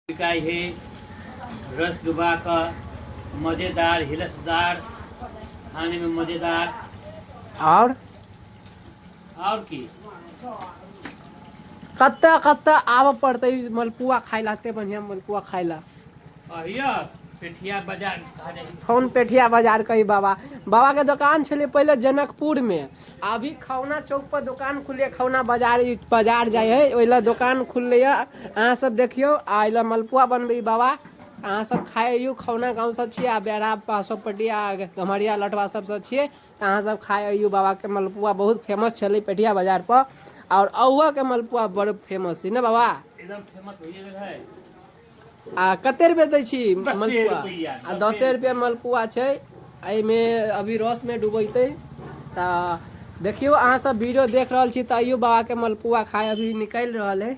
बिकाइ है रस डुबा कऽ मजेदार हिलसदार खाने में मजेदार। आओर आओर की? कतऽ कतऽ आबऽ पड़तै मलपुआ खाय ला, एते बढ़िया मलपुआ खाय ला? अहिया पेठिया बाजार कहा जाइ। कौन पेठिया बाजार कही? बाबा, बाबा के दोकान छलै पहिले जनकपुर में, अभी खौना चौक पर दोकान खुलले। खौना बाजार, ई बाजार जाइ है, ओहि ला दोकान खुलले। अहाँ सब देखियौ, आ एहि ला मलपुआ बनबै बाबा। अहाँ सब खाइ अइयौ। खौना गाँव सब छियै आ बेरा पासोपट्टी आ गम्हरिया लठवा सब सब छियै, तऽ अहाँ सब खाइ अइयौ। बाबा के मलपुआ बहुत फेमस छलै पेठिया बाजार पर, आओर अहुआ के मलपुआ बड़ फेमस है ने बाबा? एकदम फेमस होइए गेल है। आ कते रुपए दै छी 10 मलपुआ? रुपैआ, आ 10 रुपया मलपुआ छै। एहिमे अभी रसमे डुबैतै। तऽ देखियौ, अहाँ सब वीडियो देख रहल छी तऽ अइयौ बाबाके मलपुआ खाय। अभी निकलि रहल है।